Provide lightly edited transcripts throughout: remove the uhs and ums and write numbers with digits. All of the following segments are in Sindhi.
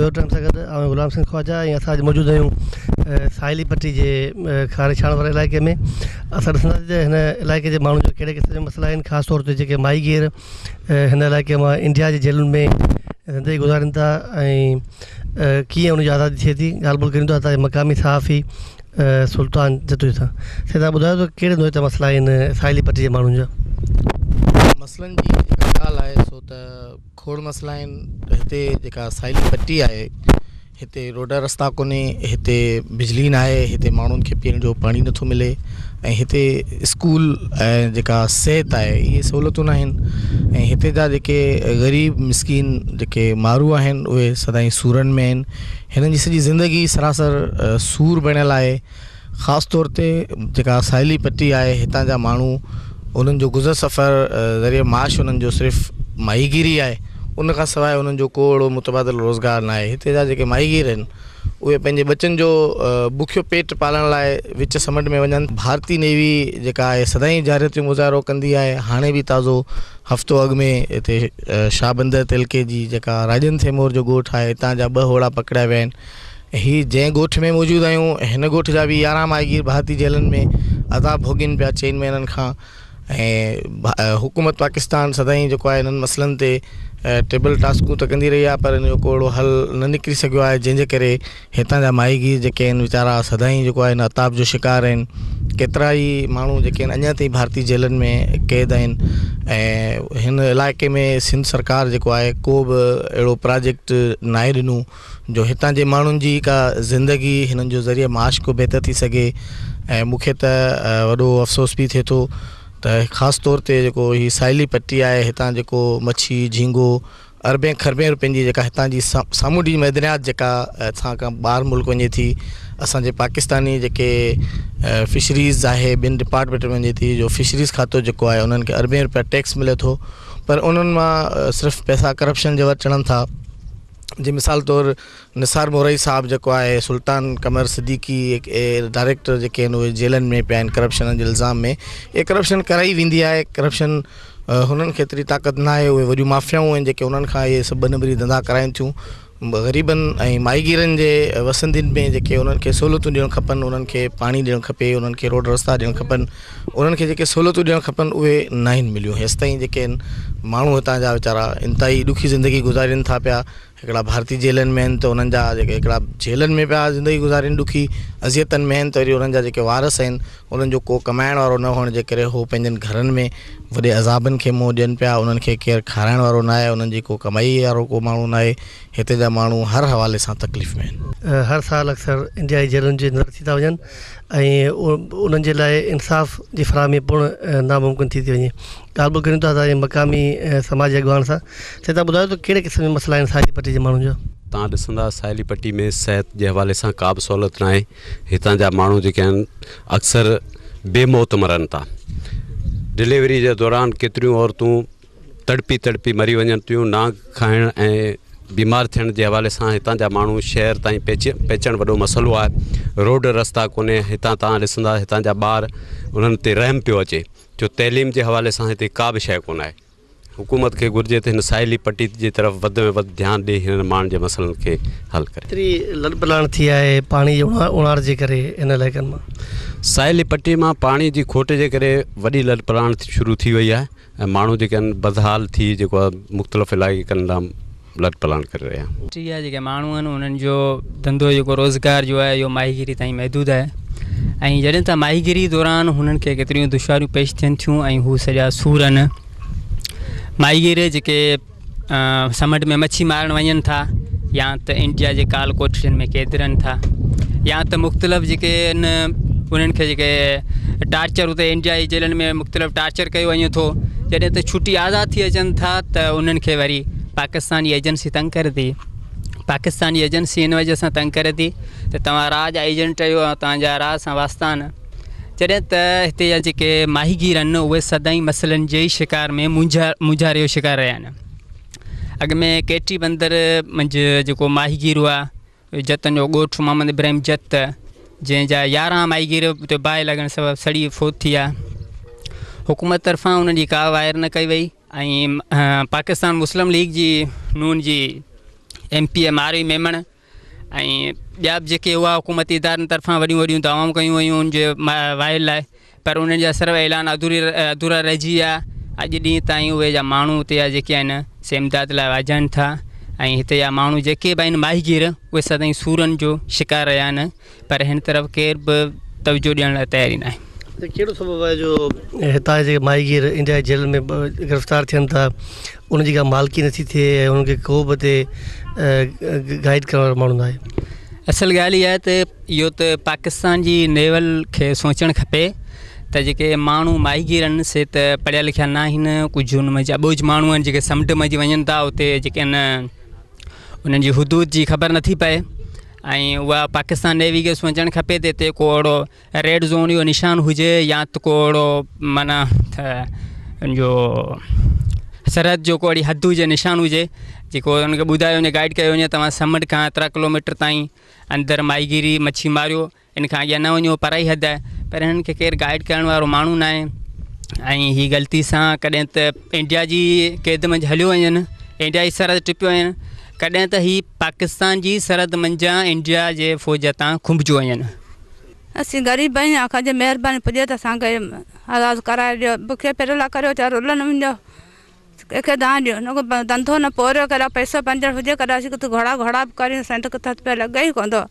بيورو ٽائيم سان گڏ آئون غلام حسين خواجه ۽ اسان اڄ موجود آهيون ساحلي پٽي جي کاري ڇاڻ واري علائقي ۾ اسان ڏسنداسين ته هن علائقي جي ماڻهن جا ڪهڙي قسم جا مسئلا آهن خاص طور تي جيڪي ماهيگير هن علائقي مان انڊيا جي جيلن ۾ زندگي گذارين ٿا ۽ ڪيئن ان جي آزادي ٿئي ٿي ڳالهه ٻولهه ڪريون ٿا اسان جي مقامي صحافي سلطان جتوئي سان سائين توهان ٻڌايو ته ڪهڙي نوعيت جا مسئلا آهن ساحلي پٽي جي ماڻهن جا. مسئلن جي جيڪا ڳالهه آهي سو ته کوڙ مسئلا آهن هتي جيڪا ساحلي پٽي آهي هتي روڊ رستا ڪونهي هتي بجلي ناهي هتي ماڻهن کي پيئڻ جو پاڻي نٿو ملي ۽ هتي اسڪول ۽ جيڪا صحت آهي اهي سهولتون ناهن ۽ هتي جا جيڪي غريب مسڪين جيڪي مارو آهن اهي سدائين سورن ۾ آهن هنن جي سڄي زندگي سراسر سور بڻيل آهي خاص طور تي جيڪا ساحلي پٽي آهي هتان جا ماڻهو انهن جو گذر سفر ذريعه معاش انهن جو صرف ماهيگيري آهي ان کان سواء انهن جو ڪو اهڙو متبادل روزگار ناهي هتي جا جيڪي ماهيگير آهن اهي پنهنجي ٻچن جو بکيو پيٽ پالڻ لاء وچ سمنڊ ۾ وڃن ڀارتي نيوي جيڪا آهي سدائين جارحيت جو مظاهرو ڪندي آهي هاڻي به تازو هفتو اڳ ۾ هتي شاهبندر تعلقي جي جيڪا راڄن ٿيمور جو ڳوٺ آهي اتان جا ٻه هوڙا پڪڙيا ويا آهن هي جنهن ڳوٺ ۾ موجود آهيون هن ڳوٺ جا به 11 ماهيگير ڀارتي جيلن ۾ عذاب ڀوڳين پيا چئن مهينن کان ۽ حڪومت پاڪستان سدائين جيڪو آهي انهن مسئلن تي ٽيبل ٽاسڪون ته ڪندي رهي آهي پر ان جو ڪو اهڙو حل نه نڪري سگهيو آهي جنهن جي ڪري هتان جا ماهيگير جيڪي آهن ويچارا سدائين جيڪو آهي ان عتاب جو شڪار آهن ڪيترا ئي ماڻهو جيڪي آهن اڃا تائين ڀارتي جيلن ۾ قيد آهن ۽ هن علائقي ۾ سنڌ سرڪار جيڪو آهي ڪو به اهڙو پراجيڪٽ ناهي ڏنو جو هتان جي ماڻهن جي ڪا زندگي هنن جو ذريعه معاش ڪو بهتر ٿي سگهي ۽ مون کي ته وڏو افسوس به ٿئي ٿو ته خاص طور تي جيڪو هي ساحلي پٽي آهي هتان جيڪو مڇي جهينگو اربين کربين روپين جي جيڪا هتان جي سامونڊي معدنيات جيڪا اسان کان ٻاهر ملڪ وڃي ٿي اسان جي پاڪستاني جيڪي فشريز آهي ٻين ڊپارٽمينٽ ۾ وڃي ٿي جو فشريز کاتو جيڪو آهي انهن کي اربين روپيا ٽيڪس ملي ٿو پر انهن مان صرف پئسا ڪرپشن جي ور چڙهن ٿا جي مثال طور نثار مورائي صاحب جيڪو آهي سلطان قمر صديقي ڊائريڪٽر جيڪي آهن اهي جيلن ۾ پيا آهن ڪرپشن جي الزام ۾ اهي ڪرپشن ڪرائي ويندي آهي ڪرپشن هنن کي ايتري طاقت نه آهي اهي وڏيون مافيائون آهن جيڪي انهن کان اهي سڀ ٻه نمبري ڌنڌا ڪرائين ٿيون غريبن ۽ ماهيگيرن جي وسندين ۾ جيڪي انهن کي سهولتون ڏيڻ کپن انهن کي پاڻي ڏيڻ کپي انهن کي روڊ رستا ڏيڻ کپن انهن کي جيڪي سهولتون ڏيڻ کپن اهي ناهن مليون هيستائين جيڪي آهن ماڻهو هتان جا ويچارا انتهائي ڏکي زندگي گذارين ٿا پيا هڪڙا ڀارتي جيلن ۾ آهن ته انهن جا جيڪي هڪڙا جيلن ۾ پيا زندگي گذارين ڏکي اذيتن ۾ آهن ته وري انهن جا جيڪي وارث آهن انهن جو ڪو ڪمائڻ وارو نه هئڻ جي ڪري هو پنهنجن گهرن ۾ وڏي عذابن کي منهن ڏين پيا انهن کي ڪير کارائڻ وارو ناهي انهن جي ڪو ڪمائي وارو ڪو ماڻهو ناهي هتي جا ماڻهو هر حوالي سان تڪليف ۾ آهن. هر سال اڪثر انڊيا جي جيلن جي اندر ٿي ٿا وڃن ۽ انهن جي لاء انصاف جي فراهمي پڻ ناممڪن ٿي ٿي وڃي. ڳالهه ٻولهه ڪريون ٿا اسان جي مقامي سماجي اڳواڻ سان. سائين توهان ٻڌايو ته ڪهڙي قسم جا مسئلا آهن ساحلي پٽي جي ماڻهن جا؟ توهان ڏسندا ساحلي پٽي ۾ صحت جي حوالي سان ڪا به سهولت ناهي هتان جا ماڻهو جيڪي آهن اڪثر بي موت مرن ٿا ڊليوري جي دوران ڪيتريون عورتون تڙپي تڙپي مري وڃن ٿيون نانگ کائڻ ۽ بيمار ٿيڻ جي حوالي سان هتان جا ماڻهو شهر تائين پهچڻ وڏو مسئلو آهي روڊ رستا ڪونهي هتان توهان ڏسندا هتان جا ٻار انهن تي رحم پيو اچي جو تعليم جي حوالي سان هتي ڪا به شيء ڪونه آهي حڪومت کي گهرجي ته هن ساحلي پٽي جي طرف وڌ ۾ وڌ ڌيان ڏئي هنن ماڻهن جي مسئلن کي حل ڪري. ڪيتري لڏپلاڻ ٿي آهي پاڻي جي اڻاٺ جي ڪري هن علائقن مان؟ ساحلي پٽي مان پاڻي جي کوٽ جي ڪري وڏي لڏپلاڻ شروع ٿي وئي آهي ۽ ماڻهو جيڪي آهن بدحال ٿي جيڪو آهي مختلف علائقن ڏانهن لڏپلاڻ ڪري رهيا آهن. پٽي جا جيڪي ماڻهو آهن انهن جو ڌنڌو جيڪو روزگار جو آهي اهو ماهيگيري تائين محدود آهي ۽ جڏهن ته ماهيگيري دوران هنن کي ڪيتريون دشواريون پيش ٿين ٿيون ۽ هو سڄا سور آهن ماهيگير جيڪي سمنڊ ۾ مڇي مارڻ وڃن ٿا يا ته انڊيا جي ڪال ڪوٺڙين ۾ قيد رهن ٿا يا ته مختلف جيڪي آهن انهن کي جيڪي ٽارچر اتي انڊيا جي جيلن ۾ مختلف ٽارچر ڪيو وڃي ٿو جڏهن ته ڇٽي آزاد ٿي اچن ٿا ته انهن کي وري پاڪستان جي ايجنسي تنگ ڪري ٿي پاڪستان جي ايجنسي ان وجه سان تنگ ڪري ٿي ته توهان را جا ايجنٽ آهيو ۽ توهان جا را سان واسطا آهن جڏهن ته هتي جا جيڪي ماهيگير آهن اهي سدائين مسئلن جي ئي شڪار ۾ مونجهاري جو شڪار رهيا آهن اڳ ۾ ڪيٽي بندر منجهه جيڪو ماهيگير هئا جتن جو ڳوٺ محمد ابراهيم جت جنهن جا 11 ماهيگير اتي باهه لڳڻ سبب سڙي فوت ٿي ويا حڪومت طرفان انهن جي ڪا واهر نه ڪئي وئي ۽ پاڪستان مسلم ليگ جي نون جي M P A Marvi Memon ۽ ٻيا به جيڪي هئا حڪومتي ادارن طرفان وڏيون وڏيون دعوائون ڪيون ويون ان جي واهر لاء پر انهن جا صرف اعلان اڌوري اڌورا رهجي ويا. اڄ ڏينهن تائين اهي جا ماڻهو اتي جا جيڪي آهن سي امداد لاء واجهائن ٿا ۽ هتي جا ماڻهو جيڪي به آهن ماهيگير اهي سدائين سورن جو شڪار رهيا آهن پر هن طرف ڪير به توجه ڏيڻ لاء تيار ئي ناهي. ته ڪهڙو سبب آهي جو هتان جا جيڪي ماهيگير انڊيا جي جيلن ۾ گرفتار ٿين ٿا انهن جي ڪا مالڪي نٿي ٿئي ۽ انهن کي ڪو به هتي گائيڊ ڪرڻ وارو ماڻهو ناهي. اصل ڳالهه اها آهي ته اهو ته پاڪستان جي نيول کي سوچڻ کپي ته جيڪي ماڻهو ماهيگير آهن سي ته پڙهيا لکيا نه آهن ڪجهه ان منجهه اٻوجهه ماڻهو آهن جيڪي سمنڊ منجهه وڃن ٿا اتي جيڪي آهن انهن جي حدود جي خبر نٿي پئي ۽ اها پاڪستان نيوي کي سوچڻ کپي ته هتي ڪو اهڙو ريڊ زون جو نشان هجي يا ته ڪو اهڙو معنيٰ ته ان جو سرحد جو ڪو اهڙي حد هجي نشان هجي جيڪو ان کي ٻڌايو وڃي گائيڊ ڪيو وڃي توهان سمنڊ کان ايترا ڪلوميٽر تائين اندر ماهيگيري مڇي ماريو ان کان اڳيان نه وڃو پرائي حد آهي پر هنن کي ڪير گائيڊ ڪرڻ وارو ماڻهو نه آهي ۽ هي غلطي سان ڪڏهن ته انڊيا جي قيد منجهه هليو وڃن انڊيا جي سرحد ٽپيو وڃن ڪڏهن ته هي پاڪستان جي سرحد منجهان انڊيا جي فوج تان کنڀجو وڃن. اسين غريب آهيون آقا جي مهرباني پڄي ته اسان کي آزاد ڪرائي ڏيو بکيو پيٽ لاء ڪريو چا رلن منهنجو ڪنهن کي دانهن ڏيون نه ڪو ڌنڌو نه پورهيو ڪيڏا پئسو پنجڙ هجي ڪڏهن اسين ڪٿي گهوڙا گهوڙا به ڪريون اسان ته ڪٿي هٿ پير لڳي ئي ڪونه ٿو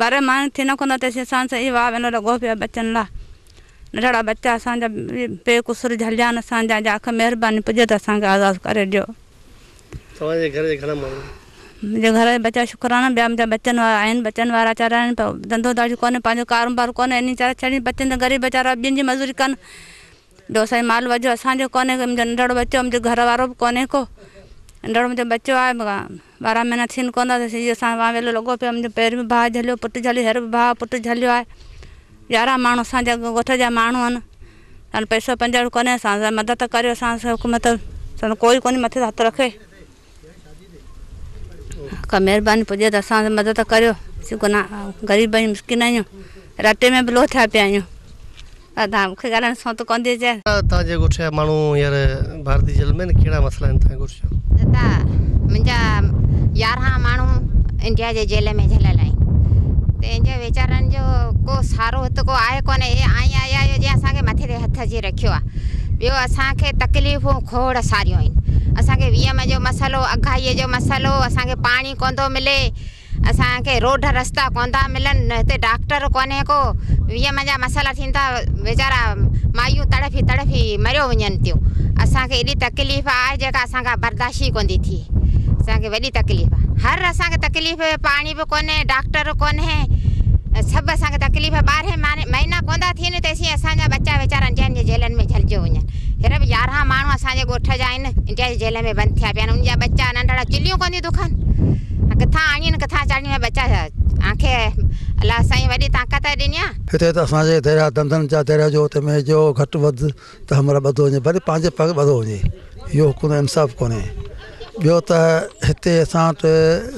ٻارهن مهينا ٿي نه ڪونه تيسين اسان سان اهو واء ويلو لڳو پيو آهي ٻچن لاء ننڍڙا ٻچا اسان جا بي قصور جهليا آهن اسان جا جا مهرباني پڄي ته اسان کي آزاد ڪري ڏيو. توهان جي گهر جي گهڻا ماڻهو آهن؟ منهنجي گهر جا ٻچا شڪرانا ٻيا منهنجا ٻچن وارا آهن ٻچن وارا ويچارا آهن پر ڌنڌو ڌاڙي ڪونهي پنهنجو ڪاروبار ڪونهي انهي ويچارا ڇڙي ٻچن جا غريب ويچارا ٻين جي مزوري ڪن ٻيو سائين مال وجهه اسان جو ڪونهي ڪو منهنجو ننڍڙو ٻچو منهنجو گهر وارو به ڪونهي ڪو ننڍڙو منهنجو ٻچو آهي 12 مهينا ٿين ڪونه ٿا اهو اسان وان ويلو لڳو پيو منهنجو پير به باهه جهليو پٽ جهليو هير به باهه پٽ جهليو آهي 11 ماڻهو اسان جا ڳوٺ جا ماڻهو آهن سان پئسو پنجڙ ڪونهي اسان سان مدد ڪريو اسان سان حڪومت سان ڪوئي ڪونهي مٿي هٿ رکي ڪا مهرباني پڄي ته اسان سان مدد ڪريو اسين گناهه غريب آهيون مسڪين آهيون رٽي ۾ به لوهه ٿيا پيا آهيون ادا مون کي ڳالهائڻ سو ته ڪونه ٿي اچي. توهان جي ڳوٺ جا ماڻهو هينئر ڀارتي جيل ۾ آهن ڪهڙا مسئلا آهن توهان جي ڳوٺ جا. دادا منهنجا 11 ماڻهو انڊيا جي جيل ۾ جهليل آهن تنهن جي ويچارن جو ڪو سهارو هت ڪو آهي ڪونه هي آئين آيا آهيو جنهن اسان کي مٿي تي هٿ اچي رکيو آهي ٻيو اسان کي تڪليفون کوڙ ساريون آهن اسان کي ويم جو مسئلو اگهائي جو مسئلو اسان کي پاڻي ڪونه ٿو ملي اسان کي روڊ رستا ڪونه ٿا ملن هتي ڊاڪٽر ڪونهي ڪو ويم جا مسئلا ٿين ٿا ويچارا مايون تڙڦي تڙڦي مريو وڃن ٿيون اسان کي ايڏي تڪليف آهي جيڪا اسان کان برداشت ئي ڪونه ٿي ٿئي اسان کي وڏي تڪليف آهي هر اسان کي تڪليف پاڻي به ڪونهي ڊاڪٽر ڪونهي سڀ اسان کي تڪليف 12 مهينا ڪونه ٿا ٿين تيسين اسان جا ٻچا ويچارا انڊيا جي جيلن ۾ جهلجيو وڃن هينئر به 11 ماڻهو اسان جي ڳوٺ جا آهن انڊيا جي جيل ۾ بند ٿيا پيا آهن انهن جا ٻچا ننڍڙا چليون ڪونه ٿيون دکن ڪٿان آڻين ڪٿان چاڙهين اهي ٻچا آنکي الله سائين وڏي طاقت ڏني آ. هتي ته اسان جي درياء ڌنڌن جا درياء جو اتي ۾ جو گهٽ وڌ ته همراهه ٻڌو وڃي ڀلي پنهنجي پڳ ٻڌو وڃي اهو حڪم انصاف ڪونهي ٻيو ته هتي اسان وٽ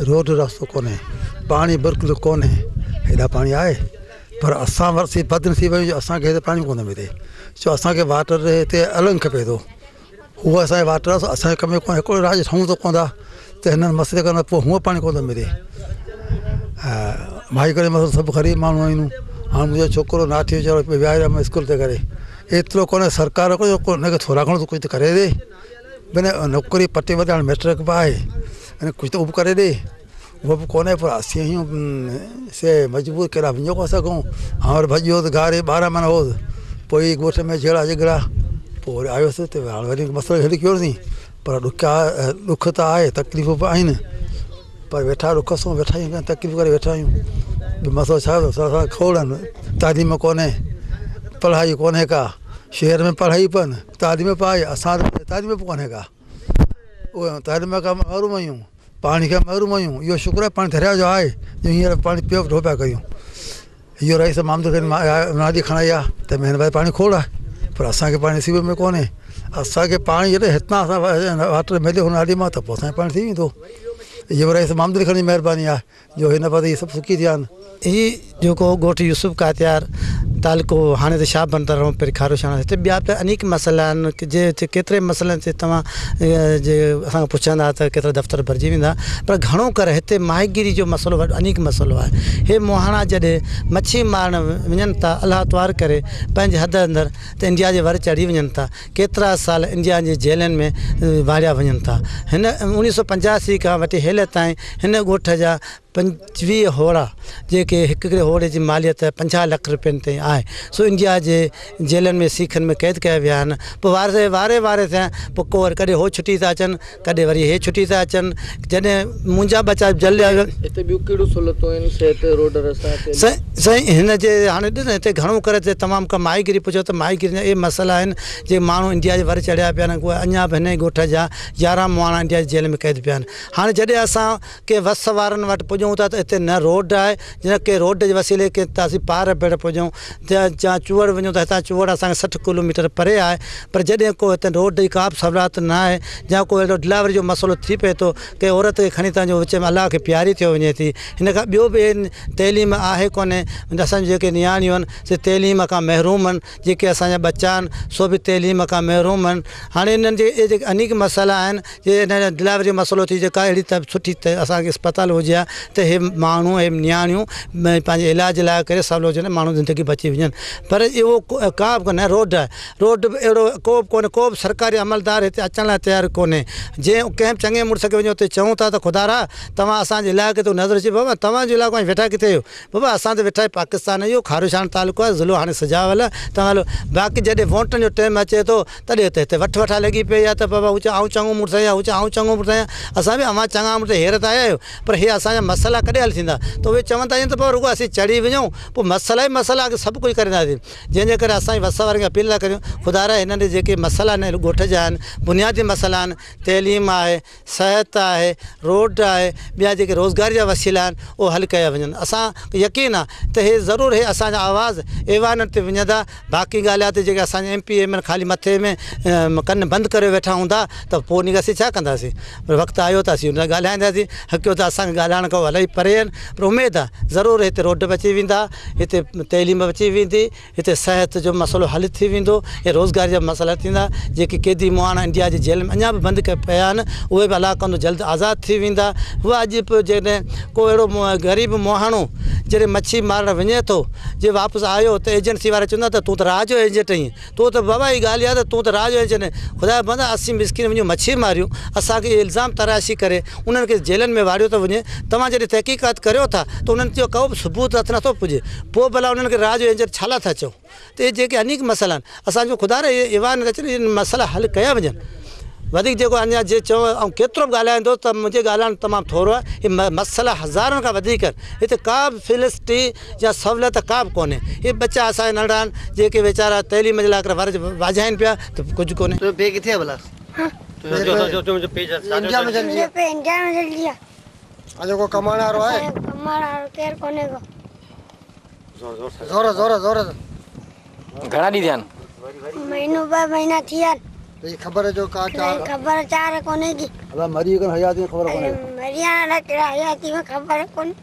روڊ رستو ڪونهي پاڻي بلڪل ڪونهي هيڏا پاڻي آهي پر اسان وٽ بدنصيب آهيون جو اسان کي هتي پاڻي ڪونه ملي ڇو اسان کي واٽر هتي الڳ کپي ٿو هو اسان جي واٽر اسان جي ڪم جو ڪونهي هڪڙو راڄ ٺهون ته ڪونه ٿا ته هنن مسئلي ڪرڻ پوء هونء پاڻي ڪونه ٿو ملي مائي ڪري مطلب سڀ غريب ماڻهو آهيون هاڻي منهنجو ڇوڪرو ناٺي ويچارو ويهاري ۾ اسڪول تي ڪري ايترو ڪونهي سرڪار ڪو هن کي ٿورا گهڻو ڪجهه ته ڪري ڏي بنا نوڪري پٽي وڌ هاڻي ميٽرڪ به آهي ڪجهه ته اهو به ڪري ڏي اهو به ڪونهي پر اسين آهيون سي مجبور ڪيڏانهن وڃي ڪونه سگهون هاڻ وري ڀڄي ويو ته گهاري 12 مهينا هوس پوء هي ڳوٺ ۾ جهيڙا جهڳڙا پوء وري آيس ته هاڻ وري مسئلو حل ڪيوسين پر ڏکيا ڏک ته آهي تڪليفون به آهن پر ويٺا ڏک سان ويٺا آهيون تڪليف ڪري ويٺا آهيون ٻيو مسئلو ڇا اسان کوڙ آهن تعليم ڪونهي پڙهائي ڪونهي ڪا شهر ۾ پڙهائي به آهن تعليم به آهي اسان وٽ تعليم به ڪونهي ڪا اهي تعليم کان محروم آهيون پاڻي کان محروم آهيون اهو شڪر آهي پاڻي درياء جو آهي جو هينئر پاڻي پيو ڍو پيا ڪريون اهو رئيس محمد کي نالي کڻائي آهي ته مهن ڀائي پاڻي کوڙ آهي پر اسان کي پاڻي نصيب ۾ ڪونهي اسان کي پاڻي جڏهن هتان اسان واٽر ملي هن نالي مان ته پوء اسان کي پاڻي ٿي ويندو اهو رئيس محمد خان جي مهرباني آهي جو هن وقت اهي سڀ سکي ٿيا آهن. هي جيڪو ڳوٺ يوسف ڪاتيار تعلقو هاڻي ته شاهه بندر ۽ پهرين کارو شاهه هتي ٻيا به انيڪ مسئلا آهن جي هتي ڪيتري مسئلن تي توهان جي اسان کان پڇندا ته ڪيترا دفتر ڀرجي ويندا پر گهڻو ڪري هتي ماهيگيري جو مسئلو وڏو انيڪ مسئلو آهي هي مهاڻا جڏهن مڇي مارڻ وڃن ٿا الله توهار ڪري پنهنجي حد اندر ته انڊيا جي ور چڙهي وڃن ٿا ڪيترا سال انڊيا جي جيلن ۾ واڙيا وڃن ٿا هن 1985 کان وٺي هيل تائين هن ڳوٺ جا 25 هوڙا جيڪي هڪ هڪڙي هوڙي جي ماليت 50 لک رپين تائين آهي سو انڊيا جي جيلن ۾ سيخن ۾ قيد ڪيا ويا آهن پوء واري واري واري سان پوء ڪو وري ڪڏهن هو ڇٽي ٿا اچن ڪڏهن وري هي ڇٽي ٿا اچن جڏهن منهنجا ٻچا جل هتي ٻيون ڪهڙيون سهولتون آهن صحت روڊ رستا سائين هن جي هاڻي ڏس هتي گهڻو ڪري ته تمام ڪا ماهيگيري پڇو ته ماهيگيري جا اهي مسئلا آهن جي ماڻهو انڊيا جي ور چڙهيا پيا آهن اهي اڃا به هن ئي ڳوٺ جا 11 مهاڻا انڊيا جي جيل ۾ قيد پيا آهن هاڻي جڏهن اسان ڪنهن وس وارن وٽ پڄون ٿا ته اتي نه روڊ آهي نه ڪنهن روڊ جي وسيلي ڪنهن تان اسين پار ڀيڙ پڄون يا چوهڙ وڃون ته هتان چوهڙ اسان کي 60 ڪلوميٽر پري آهي پر جڏهن ڪو هتي روڊ جي ڪا به سهولت نه آهي يا ڪو اهڙو ڊليوري جو مسئلو ٿي پئي ٿو ڪنهن عورت کي کڻي تان جو وچ ۾ الله کي پياري ٿيو وڃي ٿي هن کان ٻيو به تعليم آهي ڪونهي اسان جون جيڪي نياڻيون آهن سي تعليم کان محروم آهن جيڪي اسان جا ٻچا آهن سو به تعليم کان محروم آهن هاڻي انهن جي اهي جيڪي انيڪ مسئلا آهن جي ان ڊليوري جو مسئلو ٿي جيڪا اهڙي ته سٺي اسان کي اسپتال هجي ها ته هي ماڻهو هي نياڻيون پنهنجي علاج لاء ڪري سولو هجن ماڻهو زندگي بچي وڃن پر اهو ڪا به نه روڊ آهي روڊ به اهڙو ڪو به ڪونهي ڪو به سرڪاري عملدار هتي اچڻ لاء تيار ڪونهي جنهن ڪنهن به چڱي مڙس کي وڃي اتي چئون ٿا ته خدارا توهان اسان جي علائقي تي نظر اچي بابا توهان جو علائقو آهي ويٺا ڪٿي آهيو بابا اسان ته ويٺا پاڪستان اهو کاروشاڻ تعلقو آهي ضلعو هاڻي سجاول آهي توهان هلو باقي جڏهن ووٽن جو ٽيم اچي ٿو تڏهن هتي هتي وٺ وٺا لڳي پئي آهي ته بابا هو چئي آئون چڱو مڙس آهيان هو چئي آئون چڱو مڙس آهيان اسان به اوهان چڱا مڙس هير ته آيا آهيو پر هي اسان جا مسئلا ڪڏهن حل ٿيندا ته اهي چون ٿا ته بابا رڳو اسين چڙهي وڃون پوء مسئلا ئي مسئلا سڀ ڪجهه ڪرينداسين جنهن جي ڪري اسان وس وارن کي اپيل ٿا ڪريون خدارا هنن جي جيڪي مسئلا هن ڳوٺ جا آهن بنيادي مسئلا آهن تعليم آهي صحت آهي، روڊ آهي، ٻيا جيڪي روزگار جا وسيلا آهن اهي حل ڪيا وڃن. اسان کي يقين آهي ته هي ضرور هي اسان جا آواز ايوانن تي وڃندا. باقي ڳالهه اها ته جيڪي اسان جا ايم پي ايم اين خالي مٿي ۾ ڪن بند ڪريو ويٺا هوندا ته پوء ان کي اسين ڇا ڪنداسين. پر وقت آيو ته اسين ان سان ڳالهائينداسين. حقيقت ته اسان کي ڳالهائڻ کان الاهي پري آهن پر اميد آهي ضرور هتي روڊ به اچي ويندا، هتي تعليم به اچي ويندي. هتي صحت جو مسئلو حل ٿي ويندو ۽ روزگار جا مسئلا حل ٿيندا، جيڪي قيدي مهاڻا انڊيا جي جيل ۾ اڃا به بند پيا آهن اهي به الله ڪندو جلد آزاد ٿي ويندا. هو اڄ به جيڪڏهن ڪو اهڙو غريب مهاڻو جڏهن مڇي مارڻ وڃي ٿو جي واپس آيو ته ايجنسي وارا چوندا ته تون ته را جو ايجنٽ آهين تون ته بابا هي ڳالهه اها ته تون ته را جو ايجنٽ آهين خدا جا بندا اسين مسڪين وڃون مڇي ماريون اسان کي الزام تراشي ڪري انهن کي جيلن ۾ واڙيو ٿو وڃي توهان جڏهن تحقيقات ڪريو ٿا ته انهن جو ڪو به ثبوت هٿ نٿو پڄي پوء ڀلا انهن کي را جو ايجنٽ ڇا لاء ٿا چئو ته اهي جيڪي انيڪ مسئلا آهن اسان جو خدا را اهي ايوان اچن اهي مسئلا حل ڪيا وڃن وڌيڪ جيڪو اڃا جي چئو آئون ڪيترو به ڳالهائيندو ته منهنجي ڳالهائڻ تمام ٿورو آهي اهي مسئلا هزارن کان وڌيڪ آهن هتي ڪا به فيسلٽي يا سهولت ڪا به ڪونهي اهي ٻچا اسان جا ننڍڙا آهن جيڪي ويچارا تعليم جي لاء ڪري ور واجهائين پيا ته ڪجهه ڪونهي. تنهنجو پيء ڪٿي آهي ڀلا؟ تنهنجو پيء انڊيا ۾ جلدي آ. اڄ ڪو ڪمائڻ وارو آهي؟ ڪمائڻ وارو ڪير ڪونهي ڪو. زور زور زور. گهڻا ڏينهن ٿيا آهن؟ مهينو ٻه مهينا ٿي ويا آهن. تنهنجي خبر جو ڪا چار؟ خبر چار ڪونهي ڪي. الا مري ڪن حياتي ۾ خبر ڪونهي. مري آهيان الا ڪهڙا حياتي ۾ خبر ڪونهي.